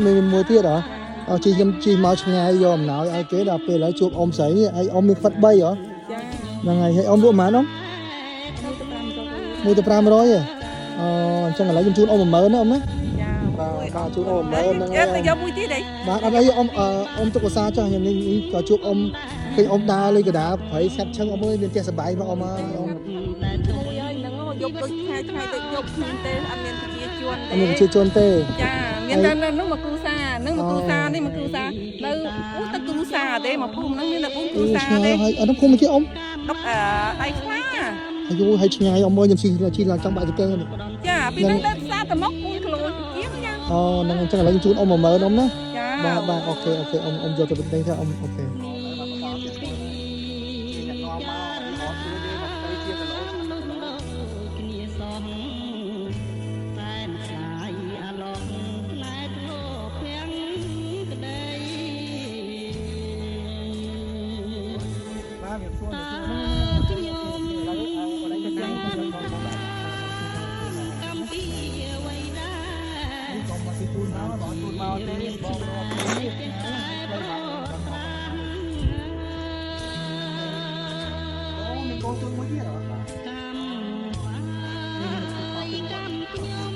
មានមួយទៀតហ៎អជីខ្ញុំជីមកឆ្ងាយយកអំណោយឲ្យគេដល់ពេលឥឡូវជួបអ៊ំស្រីនេះហើយអ៊ំមានខ្វិត3ហ៎ ចា ហ្នឹងហើយហើយអ៊ំលក់ប៉ុន្មានអ៊ំ មួយទៅ500 មួយទៅ500ហ៎អូអញ្ចឹងឥឡូវខ្ញុំជូនអ៊ំ10000ណាអ៊ំណា ចា បាទបាទជូនអ៊ំ10000ហ្នឹងហើយ ទៅយកមួយទៀតអី បាទអត់អីអ៊ំអ៊ំទុកឧស្សាហ៍ចុះខ្ញុំនេះក៏ជួបអ៊ំឃើញអ៊ំដើរលេងកដាព្រៃសាត់ឈឹងអ៊ំអើយមានផ្ទះសបាយមកអ៊ំអើយអ៊ំ មួយហើយហ្នឹងយកដូចថ្ងៃថ្ងៃទៅយកគ្មានទេអត់មានប្រជាជនទេ អត់មានប្រជាជនទេ ចាមានតែនៅនោះមកគ្រូសានឹងមកគ្រូសានេះមកគ្រូសានៅអូទៅគ្រូសាទេមកភូមិហ្នឹងមានតែ4គ្រូសា ឆ្ងាយ ទេ ហើយអត់ភូមិគេអ៊ំ ដុកដៃខ្លា អាយុហើយឆ្ងាយអ៊ំអើយខ្ញុំជីឡើងចង់បាក់ចង្កេះនេះ ចាពីហ្នឹងទៅផ្សារទៅមក4គីឡូជាងចា អូហ្នឹងអញ្ចឹងឥឡូវខ្ញុំជូនអ៊ំ10000អ៊ំណា ចា បាទបាទ OK OK អ៊ំអ៊ំយកទៅទិញថាអ៊ំ OK គ្នាសងសែនស្លាយអាឡងផ្លែធ្លោភាំងក្តី បាទខ្ញុំសួរ តើខ្ញុំកម្មពីអ្វីដែរ កុំមកទីជូនមកបងជូនមកទេបងរក តែប្រប្រាន អូមានកូនជូនមួយទៀតហ៎ កម្មហើយកម្មខ្ញុំ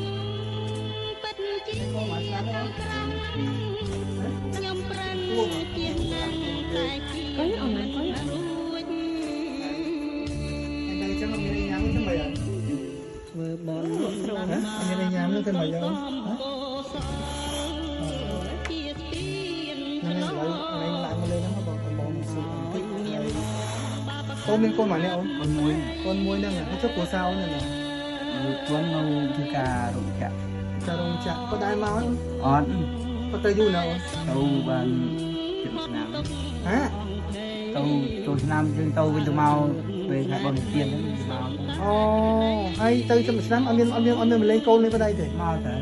ពិតជាកម្មក្រាំខ្ញុំប្រឹងជាណាស់តែជារួច តែចឹងមានញ៉ាំទេមិនអត់ ធ្វើបន់ មានញ៉ាំទេមិនអត់ កោសលជាស្ពាន ហ្នឹងហើយឥឡូវឯងឡើងមកលើហ្នឹងបងបងសួរបន្តិចហើយកូនមានកូនម៉ានេះអូនក ូនមួយ កូនមួយហ្នឹងហើយចុះគ្រួសារអូនហ្នឹង កូននៅធ្វើការរោងចក្រ ចារោងចក្រក៏ដែរមក អត់ ក៏ទៅយូរណាស់អូន ទៅបានជិតឆ្នាំ ហ៎ ទៅចូលឆ្នាំយើងទៅវិញទៅមកពេលខែបុណ្យទានហ្នឹងមក អូហើយទៅជិតឆ្នាំអត់មានអត់មានអត់មានមលេងកូនលេងបដៃទេ មកតើ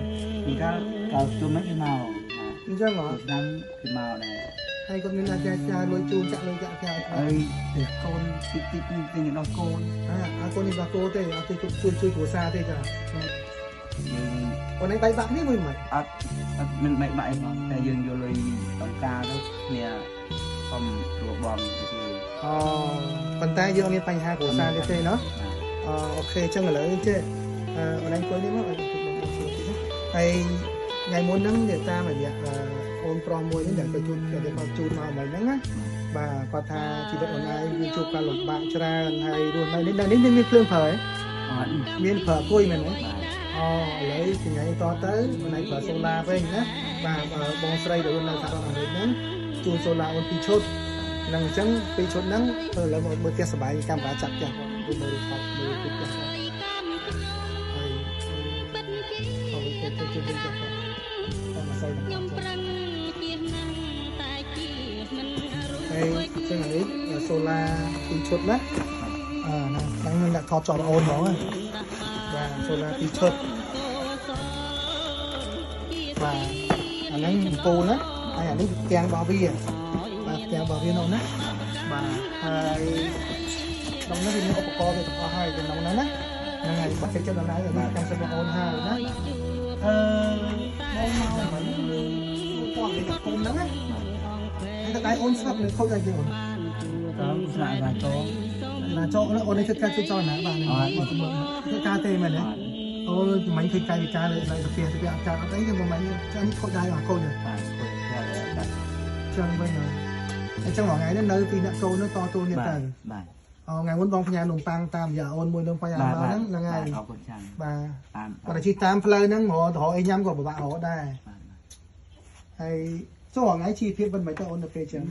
ពីកាលកាលជុំហ្នឹងគេមក អញ្ចឹងហ៎ ឆ្នាំគេមកដែរ ហើយគាត់មានអាចារ្យចាលុយជូនចាក់លុយចាក់ចា អីកូនទីទីទីដល់កូន អាអាកូននេះបាគោទេអត់ទេជួយជួយគ្រួសារទេចា យើង អូនឯងបែកបាក់នេះមួយមិន អត់អត់មានបែកបាក់អីផងតែយើងយកលុយតំការទៅគ្នាសុំរួបងទៅគេ អូប៉ុន្តែយើងអត់មានបញ្ហាគ្រួសារទេទេណោះអូ OK អញ្ចឹងឥឡូវចេះអូនឯងអង្គុយនេះមកឲ្យបងសួរតិចណាហើយថ្ងៃមុនហ្នឹងនិយាយតាមរយៈអូនប្រុសមួយហ្នឹងដែលទៅជួបគេគាត់ជូនមកមិញហ្នឹងណាបាទគាត់ថាជីវិតអូនឯងវាជួបការលំបាកច្រើនហើយរស់នៅនេះនៅនេះមានភ្លើងប្រើហ៎ អត់ មានប្រើគុយមែនទេ បាទ អូឥឡូវថ្ងៃតទៅអូនឯងប្រើសូឡាវិញណាបាទបងស្រីដែលរស់នៅសហរដ្ឋអាមេរិកហ្នឹងជូនសូឡាអូនពីរឈុតហ្នឹងអញ្ចឹងពីរឈុតហ្នឹងឥឡូវមកមើលផ្ទះសបាយកាមេរ៉ាចាប់ផ្ទះគាត់មើលថតមើលផ្ទះគាត់ហើយ ពិតជា អរទៅទៅជួយវិញគាត់តែមកស្អី ខ្ញុំប្រឹងជាណាស់តែជាមិនរួ ហើយ ច ចឹងអានេះសូឡាពីរឈុតណាអើណាហ្នឹងនឹងដាក់ថតចតអូនហ្មងបាទសូឡាពីរឈុតបាទអាហ្នឹងអំពូលណាហើយអានេះផ្ទាំងរបស់វាបាទផ្ទាំងរបស់វានោះណាបាទហើយក្នុងនោះវាមានឧបករណ៍វាទាំងអស់ហើយក្នុងហ្នឹងណាហ្នឹងហើយបើចិត្តដល់ណាបាទកម្មសិទ្ធិបងអូនហើយណាអឺបងមកមិញពណ៌នេះគុំហ្នឹងណាហើយតដៃអូនស្រាប់នឹងខូចដែរទេអូន តាមស្នាក់បាតង ណាចោលអូននេះធ្វើការជួយចោលណាបាទធ្វើការទេមែនទេអូមិញធ្វើកាយវិការលើដៃសាពះសាពះអត់ចាត់អត់អីទេមិញចានេះខូចដៃអត់ខូចទេ បាទខូចតែ ចឹងវិញហើយអញ្ចឹងមួយថ្ងៃនេះនៅពីអ្នកកូននោះតទូនេះទៅ បាទ អូថ្ងៃមុនបងផ្ញើនំប៉័ងតាមរយៈអូនមួយនំប៉័ងមកហ្នឹងហ្នឹងហើយ អរគុណច្រើន បាទ តាម គាត់ជិះតាមផ្លូវហ្នឹងរកអីញ៉ាំក៏ពិបាករកដែរហើយចូលថ្ងៃជីវភាពមិនមិនទៅអូនទៅពេលចឹង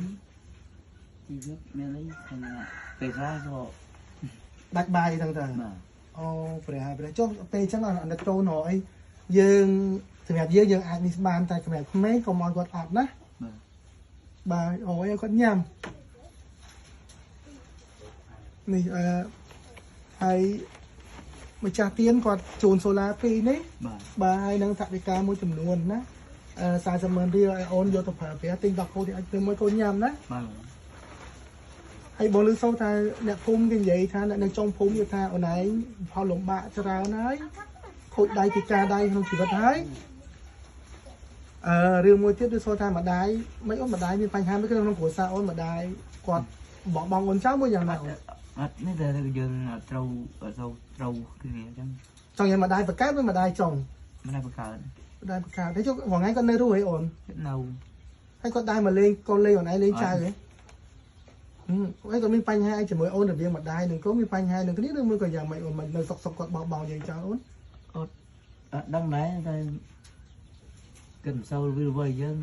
ជីវិតមានអីខ្ញុំពេលខ្លះក៏ ដាច់បាយហ្នឹងទៅ បាទ អូព្រះហើយព្រះចុះពេលចឹងអាណិតកូនរកអីយើងសម្រាប់យើងយើងអាចនេះបានតែសម្រាប់ក្មេងកុំឲ្យគាត់អត់ណា បាទ បាទអូយគាត់ញ៉ាំនេះអឺហើយម្ចាស់ទៀនគាត់ជូនសូឡាពីរនេះ បាទ បាទហើយនឹងថវិកាមួយចំនួនណាអឺ40ម៉ឺនរៀលឲ្យអូនយកទៅប្រើប្រាស់ទិញដល់កូនទីអាចទៅមួយកូនញ៉ាំណា បាទ ហើយបងលឺសូវថាអ្នកភូមិគេនិយាយថាអ្នកនៅចុងភូមិគេថាអូនឯងផលលំបាកច្រើនហើយខូចដៃពិការដៃក្នុងជីវិតហើយ អឺរឿងមួយទៀតគឺសួរថាម្ដាយមិនអូនម្ដាយមានបញ្ហាមួយក្នុងគ្រួសារអូនម្ដាយគាត់បោះបង់អូនចោលមួយយ៉ាងណាអូន អត់នេះតែយើងត្រូវត្រូវគ្នាអញ្ចឹង ចង់យ៉ាងម្ដាយបង្កើតឬម្ដាយចុង មិនដែរបង្កើត ម្ដាយបង្កើតតែចុះថ្ងៃគាត់នៅរស់ហីអូន នៅ ហើយគាត់ដែរមកលេងកូនលេងអូនឯងលេងចៅហីអីគាត់មានបញ្ហាអីជាមួយអូនរវាងម្ដាយនិងកូនមានបញ្ហានឹងគ្នាឬមួយក៏យ៉ាងម៉េចអូនមិននៅសុកសុកគាត់បោះបង់យើងចោលអូន អត់ដឹងដែរតែគាត់មិនសូវវិលវល់យើង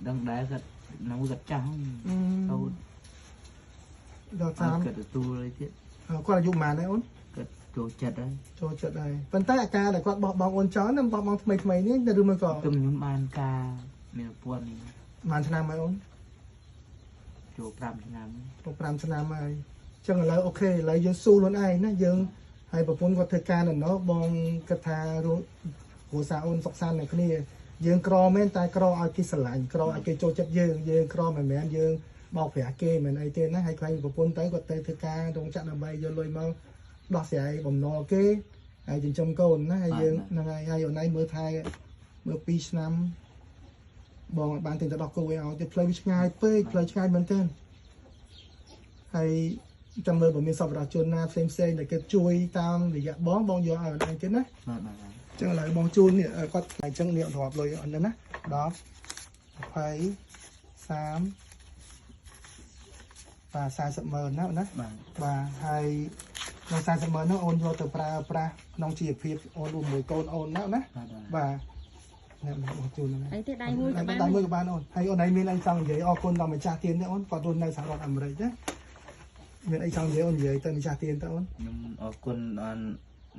ដឹងដែរគាត់នៅគាត់ចាស់ទៅ ដល់តាម គាត់ទទួលអីទៀត គាត់អាយុប៉ុន្មានដែរអូន គាត់ចូលចិត្តហើយ ចូលចិត្តហើយប៉ុន្តែអាការដែលគាត់បោះបង់អូនចោលនឹងបោះបង់ថ្មីថ្មីនេះឬមួយក៏ ខ្ញុំបានការមានប្រពន្ធនេះ បានឆ្នាំហើយអូន ចូល5ឆ្នាំ ចូល5ឆ្នាំហើយអញ្ចឹងឥឡូវអូខេឥឡូវយើងស៊ូខ្លួនឯងណាយើងហើយប្រពន្ធគាត់ធ្វើការនៅនោះបងគិតថាគ្រួសារអូនសុខសាន្តនឹងគ្នាយើងក្រមែនតែក្រឲ្យគេស្រឡាញ់ក្រឲ្យគេចូលចិត្តយើងយើងក្រមិនមែនយើងបោកប្រាស់គេមិនអីទេណាហើយខ្លាញ់ប្រពន្ធទៅគាត់ទៅធ្វើការរោងចក្រដើម្បីយកលុយមកដោះស្រាយបំណុលគេហើយចិញ្ចឹមកូនណាហើយយើងហ្នឹងហើយហើយអូនឯងមើលថែមើល2ឆ្នាំបងបានទិញទៅដោះគោឲ្យទៅផ្លូវវាឆ្ងាយពេកផ្លូវឆ្ងាយមែនទែនហើយចាំមើលបើមានសប្បុរសជនណាផ្សេងផ្សេងដែលគេជួយតាមរយៈបងបងយកឲ្យអូនឯងទៀតណា បាទបាទ អញ្ចឹងឥឡូវបងជូននេះគាត់អញ្ចឹងនេះរាប់លុយអូនណា10 20 30បាទ40ម៉ឺនណាណា បាទ បាទហើយក្នុង40ម៉ឺននោះអូនយកទៅប្រើប្រាស់ក្នុងជីវភាពអូនរួមមួយកូនអូនណាណា បាទ បាទអ្នកបងជូនហ្នឹង អីទេដៃមួយក៏បាន ដៃមួយក៏បានអូនហើយអូនឯងមានអីចង់និយាយអរគុណដល់ម្ចាស់ទានទេអូនគាត់រស់នៅសហរដ្ឋអាមេរិកណាមានអីចង់និយាយអូននិយាយទៅម្ចាស់ទានទៅអូន ខ្ញុំអរគុណដល់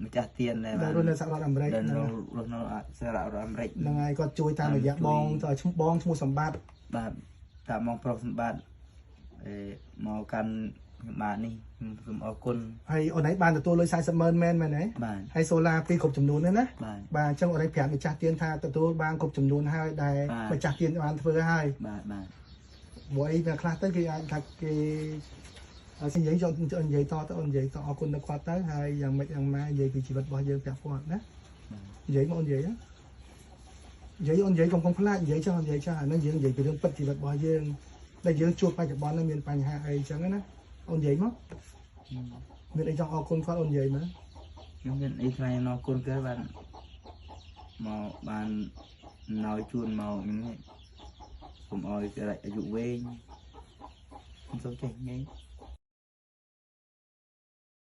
ម្ចាស់ទានដែល រស់នៅសហរដ្ឋអាមេរិក ដែលរស់នៅសហរដ្ឋអាមេរិក ហ្នឹងហើយគាត់ជួយតាមរយៈបងទៅឈ្មោះបងឈ្មោះសម្បត្តិ បាទតាមបងប្រុសសម្បត្តិអេមកកាន់ខ្ញុំបាទនេះខ្ញុំសូមអរគុណ ហើយអូនឯងបានទទួលលុយ40ម៉ឺនមែនមែនទេ បាទ ហើយសូឡាពីគ្រប់ចំនួនហ្នឹងណា បាទ បាទអញ្ចឹងអូនឯងប្រាប់ម្ចាស់ទានថាទទួលបានគ្រប់ចំនួនហើយដែលម្ចាស់ទានបានធ្វើហើយ បាទបាទ ព្រោះអីពេលខ្លះទៅគេអាចថាគេនិយាយចូលនិយាយតទៅអូននិយាយតអរគុណដល់គាត់ទៅហើយយ៉ាងម៉េចយ៉ាងម៉ានិយាយពីជីវិតរបស់យើងប្រាប់គាត់ណានិយាយមកអូននិយាយនិយាយអូននិយាយកុំខ្លាចនិយាយចោះនិយាយចោះអានេះយើងនិយាយពីរឿងពិតជីវិតរបស់យើងដែលយើងជួបបច្ចុប្បន្ននេះមានបញ្ហាអីអញ្ចឹងណាអូននិយាយមកមានអីចង់អរគុណគាត់អូននិយាយមក ខ្ញុំមានអីថ្លែងអរគុណគេបានមកបានណយជួនមកខ្ញុំនេះសូមឲ្យគេអាយុវែងខ្ញុំសូមចេះញ៉ៃ